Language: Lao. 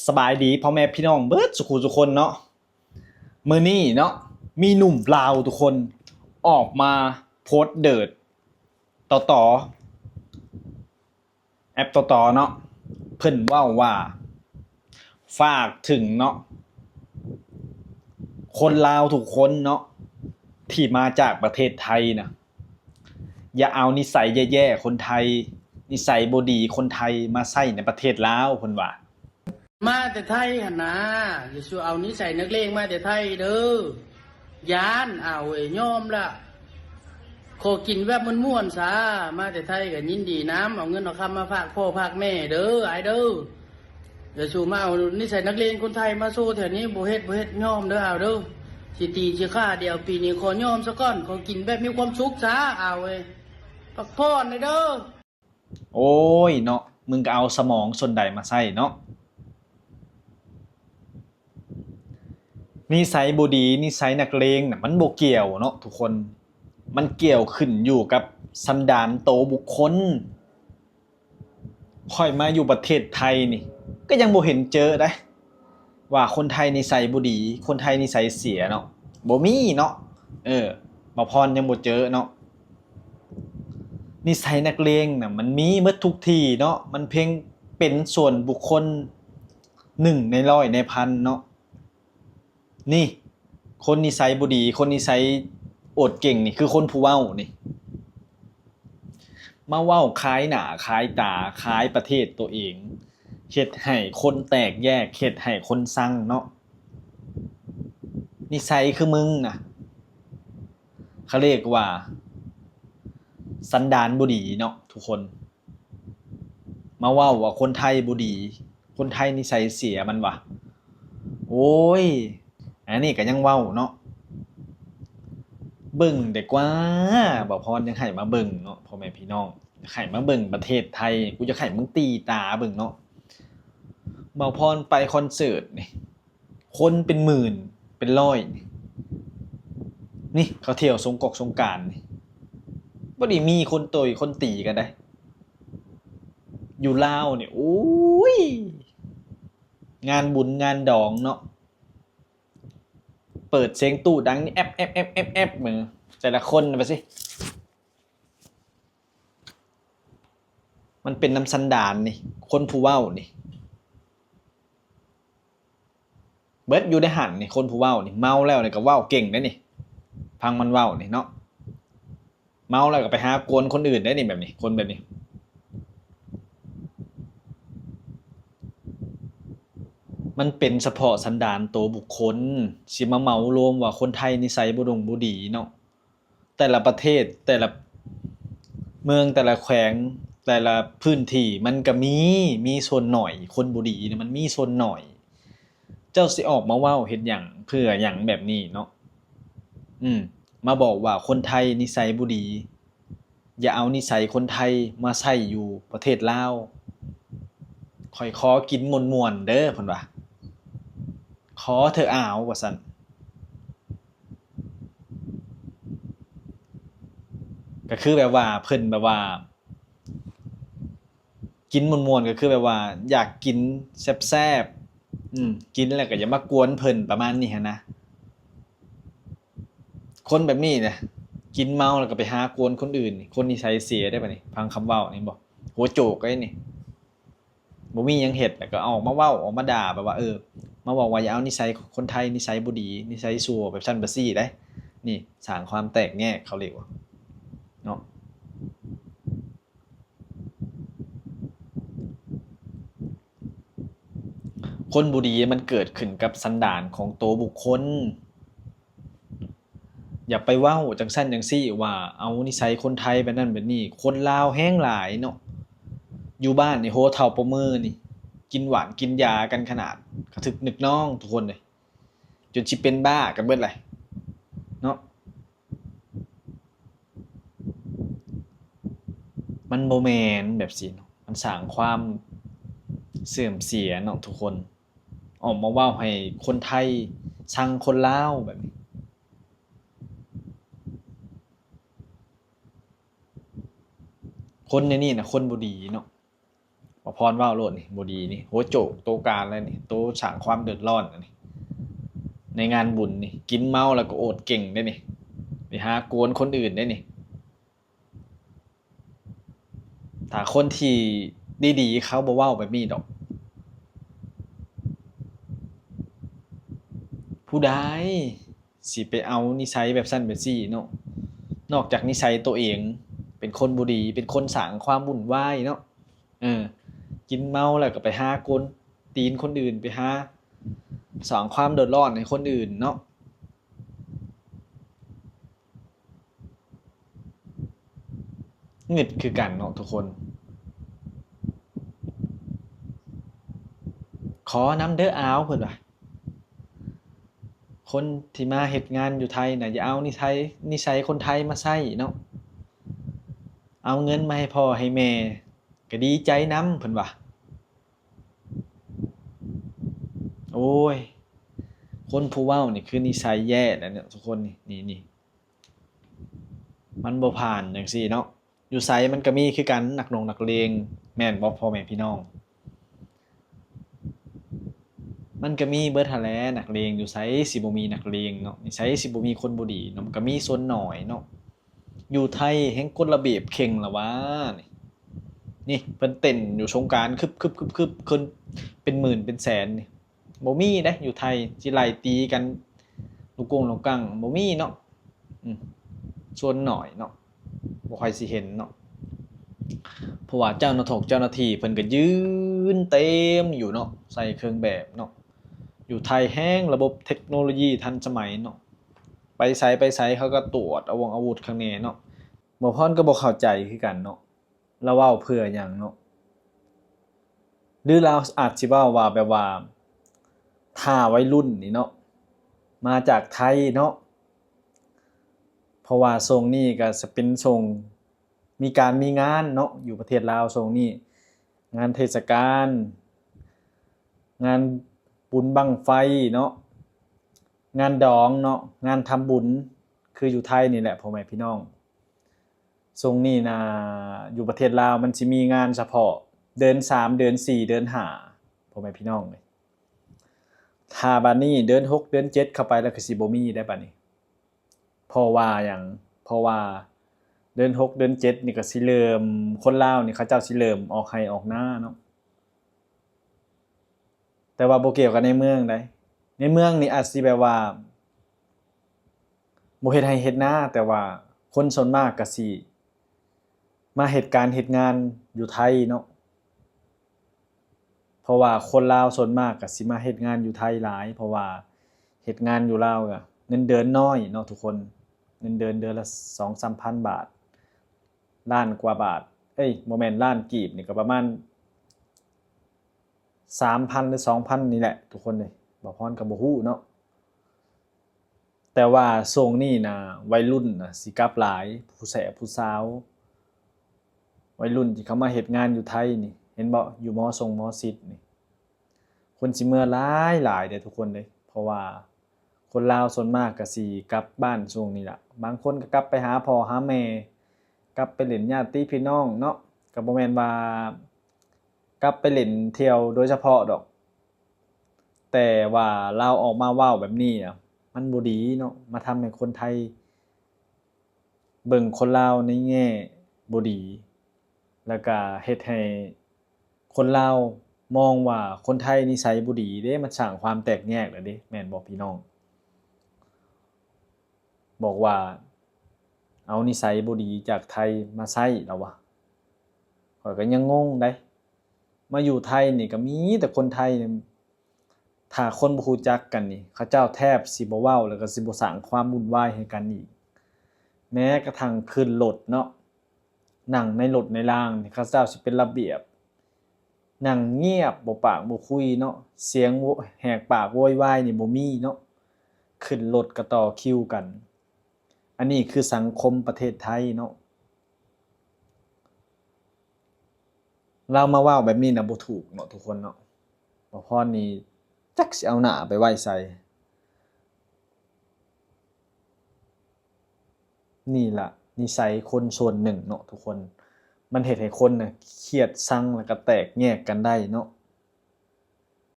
ສະບາຍດີພໍ່ແມ່ພີ່ນ້ອງເບິດສູ່ຜູ້ສູ່ຄົນເນາະ. ມື້ນີ້ເນາະ ມີໜຸ່ມລາວທຸກຄົນອອກມາໂພສເດີດຕໍ່ໆ ແອັບຕໍ່ໆເນາະ ເພິ່ນເວົ້າວ່າ ຝາກເຖິງເນາະ ຄົນລາວທຸກຄົນເນາະ ທີ່ມາຈາກປະເທດໄທນະ ຢ່າເອົານິໄສແຍ່ໆຄົນໄທ ນິໄສບໍ່ດີຄົນໄທມາໃຊ້ໃນປະເທດລາວ ເພິ່ນວ່າ. ມາແຕ່ໄທຫັ້ນນາ ຢ່າສູ່ເອົານິໄສນັກເລງມາແຕ່ໄທເດີ. ຢ້ານ ອາວເອີຍ ຍອມລະ ຂໍກິນແບບມ່ວນໆຊາ. ມາແຕ່ໄທກໍຍິນດີນຳ ເອົາເງິນເອົາຄຳມາຝາກພໍ່ຝາກແມ່ເດີ ອ້າຍເດີ. ຢ່າສູ່ມາເອົານິໄສນັກເລງຄົນໄທມາໂຊແຖວນີ້ ບໍ່ເຮັດ ບໍ່ເຮັດ ຍອມເດີ ອາວເດີ. ຊິຕີຊິຂ້າ ດຽວປີນີ້ຂໍຍອມສາກ່ອນ ຂໍກິນແບບມີຄວາມສຸກຊາ ອາວເອີຍ ພັກຜ່ອນແດ່ເດີ. ໂອ້ຍເນາະ ມຶງກໍເອົາສະໝອງສ່ວນໃດມາໃຊ້ເນາະ? ນິໄສບໍ່ດີ ນິໄສນັກເລງນະ ມັນບໍ່ກ່ຽວເນາະທຸກຄົນ ມັນກ່ຽວຂຶ້ນຢູ່ກັບສັນດານໂຕບຸກຄົນ. ຂ້ອຍມາຢູ່ປະເທດໄທນີ້ ກໍຍັງບໍ່ເຫັນເຈີໄດ໋ ວ່າຄົນໄທນິໄສບໍ່ດີ ຄົນໄທນິໄສເສຍເນາະ ບໍ່ມີເນາະ. ເອີ ບ່າວພອນຍັງບໍ່ເຈີເນາະ. ນິໄສນັກເລງນະ ມັນມີໝົດທຸກທີ່ເນາະ ມັນພຽງເປັນສ່ວນບຸກຄົນໜຶ່ງໃນຮ້ອຍໃນພັນເນາະ. ນີ້ ຄົນນິໄສບໍ່ດີ ຄົນນິໄສອວດເກັ່ງນີ້ ຄືຄົນຜູ້ເວົ້ານີ້ ມາເວົ້າຂາຍໜ້າຂາຍຕາ ຂາຍປະເທດໂຕເອງ ເຮັດໃຫ້ຄົນແຕກແຍກ ເຮັດໃຫ້ຄົນຊັງເນາະ. ນິໄສຄືມຶງນະ ເຂົາເອີ້ນວ່າສັນດານບໍ່ດີເນາະທຸກຄົນ. ມາເວົ້າວ່າຄົນໄທບໍ່ດີ ຄົນໄທນິໄສເສຍ ມັນວ່າ ໂອ້ຍ ອັນນີ້ກໍຍັງເວົ້າເນາະ. ເບິ່ງແດ່ກວ່າ ບ່າວພອນຢາກໃຫ້ມາເບິ່ງເນາະ ພໍ່ແມ່ພີ່ນ້ອງ ຢາກໃຫ້ມາເບິ່ງປະເທດໄທ ກູຢາກໃຫ້ມຶງຕີຕາເບິ່ງເນາະ. ບ່າວພອນໄປຄອນເສີດນີ້ ຄົນເປັນໝື່ນເປັນຮ້ອຍ ນີ້ ເຂົາທ່ຽວສົງກອກສົງການນີ້ ບໍ່ໄດ້ມີຄົນໂຕຍຄົນຕີກັນໃດ໋. ຢູ່ລາວນີ້ ໂອ້ຍ ງານບຸນງານດອງເນາະ ເປີດສຽງຕູ້ດັງນີ້ ແອບໆໆໆ ເບິ່ງແຕ່ລະຄົນວ່າຊິ. ມັນເປັນນຳສັນດານນີ້ ຄົນຜູ້ເວົ້ານີ້ ເບິດຢູ່ໃນຫັ້ນນີ້ ຄົນຜູ້ເວົ້ານີ້ ເມົາແລ້ວນີ້ກໍເວົ້າເກັ່ງເດ້ນີ້ ຟັງມັນເວົ້ານີ້ເນາະ. ເມົາແລ້ວກໍໄປຫາກວນຄົນອື່ນໄດ້ນີ້ ແບບນີ້ ຄົນແບບນີ້. ມັນເປັນສະເພາະສັນດານໂຕບຸກຄົນ ຊິມາເໝົາລວມວ່າຄົນໄທນິໄສບໍ່ດົງບໍ່ດີເນາະ. ແຕ່ລະປະເທດ ແຕ່ລະເມືອງ ແຕ່ລະແຂວງ ແຕ່ລະພື້ນທີ່ ມັນກໍມີ ມີສ່ວນໜ້ອຍ ຄົນບໍ່ດີນະ ມັນມີສ່ວນໜ້ອຍ. ເຈົ້າຊິອອກມາເວົ້າເຮັດຫຍັງ ເພື່ອຫຍັງແບບນີ້ເນາະ? ອືມ ມາບອກວ່າຄົນໄທນິໄສບໍ່ດີ ຢ່າເອົານິໄສຄົນໄທມາໃຊ້ຢູ່ປະເທດລາວ. ຂ້ອຍຂໍກິນມ່ວນໆເດີ ເພິ່ນວ່າ ຂໍເທີອາວ ວ່າຊັ້ນ. ກໍຄືແບບວ່າ ເພິ່ນແບບວ່າ ກິນມ່ວນໆ ກໍຄືແບບວ່າ ຢາກກິນແຊບໆ ອືມ ກິນແລ້ວກໍຢ່າມາກວນເພິ່ນ ປະມານນີ້ຫັ້ນນະ. ຄົນແບບນີ້ນະ ກິນເມົາແລ້ວກໍໄປຫາກວນຄົນອື່ນ ຄົນນິໄສເສຍໄດ໋ບາດນີ້. ຟັງຄຳເວົ້ານີ້ບໍ່? ຫົວໂຈກໄດ໋ນີ້. ບໍ່ມີຫຍັງເຮັດ ແລ້ວກໍອອກມາເວົ້າ ອອກມາດ່າ ແບບວ່າ ເອີ ມາເວົ້າວ່າຢ່າເອົານິໄສຄົນໄທ ນິໄສບໍ່ດີ ນິໄສຊົ່ວ ແບບຊັ້ນແບບຊີ້ໄດ໋. ນີ້ສ້າງຄວາມແຕກແຍກ ເຂົາເອີ້ນວ່າເນາະ. ຄົນບໍ່ດີມັນເກີດຂຶ້ນກັບສັນດານຂອງໂຕບຸກຄົນ. ຢ່າໄປເວົ້າຈັ່ງຊັ້ນຈັ່ງຊີ້ ວ່າເອົານິໄສຄົນໄທແບບນັ້ນແບບນີ້. ຄົນລາວແຮງຫຼາຍເນາະ ຢູ່ບ້ານນີ້ ຫົວເຖົ້າປະເມີນີ້ ກິນຫວານກິນຢາກັນຂະໜາດ ກະຖືກນຶກນ້ອງທຸກຄົນເລີຍ ຈົນຊິເປັນບ້າກັນເບິດແຫຼະເນາະ. ມັນບໍ່ແມ່ນແບບຊີ້ເນາະ ມັນສ້າງຄວາມເສື່ອມເສຍເນາະທຸກຄົນ. ອອກມາເວົ້າໃຫ້ຄົນໄທຊັງຄົນລາວແບບນີ້. ຄົນໃນນີ້ນະ ຄົນບໍ່ດີເນາະ. ບໍ່ພອນເວົ້າໂລດນີ້ ບໍ່ດີນີ້ ຫົວໂຈກໂຕການແລ້ວນີ້ ໂຕສ້າງຄວາມເດືອດຮ້ອນນີ້ ໃນງານບຸນນີ້ ກິນເມົາແລ້ວກໍໂອດເກັ່ງເດ້ນີ້ ໄປຫາກວນຄົນອື່ນເດ້ນີ້. ຖ້າຄົນທີ່ດີໆ ເຂົາບໍ່ເວົ້າແບບນີ້ດອກ. ຜູ້ໃດຊິໄປເອົານິໄສແບບຊັ້ນແບບຊີ້ເນາະ ນອກຈາກນິໄສໂຕເອງເປັນຄົນບໍ່ດີ ເປັນຄົນສ້າງຄວາມວຸ່ນວາຍເນາະ. ເອີ ກິນເມົາແລ້ວກໍໄປຫາກວນຕີນຄົນອື່ນ ໄປຫາສ້າງຄວາມເດືອດຮ້ອນໃຫ້ຄົນອື່ນເນາະ. ງຶດຄືກັນເນາະທຸກຄົນ. ຂໍນຳເດີ້ອາວ ເພິ່ນວ່າ ຄົນທີ່ມາເຮັດງານຢູ່ໄທນະ ຢ່າເອົານິໄສ ນິໄສຄົນໄທມາໃຊ້ເນາະ ເອົາເງິນມາໃຫ້ພໍ່ໃຫ້ແມ່ ກໍດີໃຈນຳ ເພິ່ນວ່າ. ໂອ້ຍ ຄົນຜູ້ເວົ້ານີ້ຄືນິໄສແຍ່ແຫຼະເນາະທຸກຄົນ ນີ້ ນີ້ ນີ້ ມັນບໍ່ຜ່ານຈັ່ງຊີ້ເນາະ. ຢູ່ໃສມັນກໍມີຄືກັນ ນັກດົງນັກເລງ ແມ່ນບໍ່ພໍ່ແມ່ພີ່ນ້ອງ? ມັນກໍມີເບິດຫັ້ນແຫຼະ ນັກເລງ ຢູ່ໃສຊິບໍ່ມີນັກເລງເນາະ ຢູ່ໃສຊິບໍ່ມີຄົນບໍ່ດີເນາະ ມັນກໍມີສ່ວນໜ້ອຍເນາະ. ຢູ່ໄທແຮ່ງກົດລະບຽບເຄັ່ງລະຫວາ ນີ້ ນີ້ເພິ່ນເຕັ້ນຢູ່ສົງການ ຄຶບໆໆໆ ຄົນເປັນໝື່ນເປັນແສນນີ້ ບໍ່ມີເດ້ຢູ່ໄທ ຊິໄລ່ຕີກັນລຸກກົງລຸກກັງ ບໍ່ມີເນາະ. ອືມ ສ່ວນໜ້ອຍເນາະ ບໍ່ຄ່ອຍຊິເຫັນເນາະ ເພາະວ່າເຈົ້າໜ້າທີ່ ເຈົ້າໜ້າທີ່ເພິ່ນກໍຢືນເຕັມຢູ່ເນາະ ໃສ່ເຄື່ອງແບບເນາະ. ຢູ່ໄທແຮ່ງລະບົບເທັກໂນໂລຢີທັນສະໄໝເນາະ ໄປໃສໄປໃສເຂົາກໍຕວດອາວົງອາວຸດຂ້າງແນ່ເນາະ. ໝໍພອນກໍບໍ່ເຂົ້າໃຈຄືກັນເນາະ ລາວເວົ້າເພື່ອຫຍັງເນາະ ຫຼືລາວອາດຊິເວົ້າວ່າແບບວ່າຖ້າໄວລຸ້ນນີ້ເນາະ ມາຈາກໄທເນາະ ເພາະວ່າຊ່ວງນີ້ກໍຈະເປັນຊ່ວງມີການມີງານເນາະ ຢູ່ປະເທດລາວຊ່ວງນີ້ ງານເທດສະການ ງານບຸນບັ້ງໄຟເນາະ ງານດອງເນາະ ງານທຳບຸນ ຄືຢູ່ໄທນີ້ແຫຼະພໍ່ແມ່ພີ່ນ້ອງ. ຊ່ວງນີ້ນະ ຢູ່ປະເທດລາວມັນຊິມີງານສະເພາະເດືອນສາມ ເດືອນສີ່ ເດືອນຫ້າ ພໍ່ແມ່ພີ່ນ້ອງເອີຍ. ຖ້າບາດນີ້ເດືອນຫົກ ເດືອນເຈັດເຂົ້າໄປແລ້ວກໍຊິບໍ່ມີໄດ້ບາດນີ້. ເພາະວ່າຫຍັງ? ເພາະວ່າເດືອນຫົກ ເດືອນເຈັດນີ້ກໍຊິເລີ່ມ ຄົນລາວນີ້ເຂົາເຈົ້າຊິເລີ່ມອອກໄຮ່ອອກນາເນາະ. ແຕ່ວ່າບໍ່ກ່ຽວກັບໃນເມືອງໃດ. ໃນເມືອງນີ້ອາດຊິແບບວ່າບໍ່ເຮັດໄຮ່ເຮັດນາ ແຕ່ວ່າຄົນສ່ວນມາກກໍຊິມາເຮັດການເຮັດງານຢູ່ໄທເນາະ. ເພາະວ່າຄົນລາວສ່ວນມາກກໍຊິມາເຮັດງານຢູ່ໄທຫຼາຍ ເພາະວ່າເຮັດງານຢູ່ລາວກໍເງິນເດືອນນ້ອຍເນາະທຸກຄົນ. ເງິນເດືອນເດືອນລະສອງສາມພັນບາດ ລ້ານກວ່າບາດ ເອີຍ ບໍ່ແມ່ນ ລ້ານກີບນີ້ກໍປະມານ ສາມພັນ ຫຼື ສອງພັນນີ້ແຫຼະທຸກຄົນເອີຍ ບ່າວພອນກໍບໍ່ຮູ້ເນາະ. ແຕ່ວ່າຊ່ວງນີ້ນະ ໄວລຸ້ນນະຊິກັບຫຼາຍ ຜູ້ແສບຜູ້ສາວ ໄວລຸ້ນທີ່ເຂົ້າມາເຮັດງານຢູ່ໄທນີ້ ເຫັນບໍ່ ຢູ່ມໍຊົງມໍຊິດນີ້ ຄົນຊິເມືອຫຼາຍໆເດ້ທຸກຄົນເດ້ ເພາະວ່າຄົນລາວສ່ວນມາກກໍຊິກັບບ້ານຊ່ວງນີ້ລະ ບາງຄົນກໍກັບໄປຫາພໍ່ຫາແມ່ ກັບໄປຫຼິ້ນຍາດຕິພີ່ນ້ອງເນາະ ກໍບໍ່ແມ່ນວ່າ ກັບໄປຫຼິ້ນທ່ຽວໂດຍສະເພາະດອກ ແຕ່ວ່າລາວອອກມາເວົ້າແບບນີ້ນະ ມັນບໍ່ດີເນາະ ມາທຳໃຫ້ຄົນໄທເບິ່ງຄົນລາວໃນແງ່ບໍ່ດີ ແລ້ວກະເຮັດໃຫ້ຄົນລາວມອງວ່າຄົນໄທນິໄສບໍ່ດີເດ້ ມັນສ້າງຄວາມແຕກແຍກແລ້ວເດ້ ແມ່ນບໍ່ພີ່ນ້ອງ? ບອກວ່າເອົານິໄສບໍ່ດີຈາກໄທມາໃຊ້ ລາວວ່າ. ຂ້ອຍກໍຍັງງົງໃດ໋ ມາຢູ່ໄທນີ້ກໍມີແຕ່ຄົນໄທນີ້ ຖ້າຄົນບໍ່ຮູ້ຈັກກັນນີ້ ເຂົາເຈົ້າແທບຊິບໍ່ເວົ້າ ແລ້ວກໍຊິບໍ່ສ້າງຄວາມວຸ່ນວາຍໃຫ້ກັນອີກ. ແມ້ກະທັ່ງຂຶ້ນລົດເນາະ ນັ່ງໃນລົດໃນລາງນີ້ ເຂົາເຈົ້າຊິເປັນລະບຽບ ນັ່ງງຽບ ບໍ່ປາກບໍ່ຄຸຍເນາະ ສຽງໂວ ແຫກປາກໂວຍວາຍນີ້ບໍ່ມີເນາະ ຂຶ້ນລົດກໍຕໍ່ຄິວກັນ. ອັນນີ້ຄືສັງຄົມປະເທດໄທເນາະ. ລາວມາເວົ້າແບບນີ້ນະບໍ່ຖືກເນາະທຸກຄົນເນາະ. ບ່າວພອນນີ້ຈັກຊິເອົາໜ້າໄປໄວ້ໃສ. ນີ້ລະນິໄສຄົນສ່ວນໜຶ່ງເນາະທຸກຄົນ. ມັນເຮັດໃຫ້ຄົນນະຄຽດຊັງ ແລ້ວກໍແຕກແຍກກັນໄດ້ເນາະ.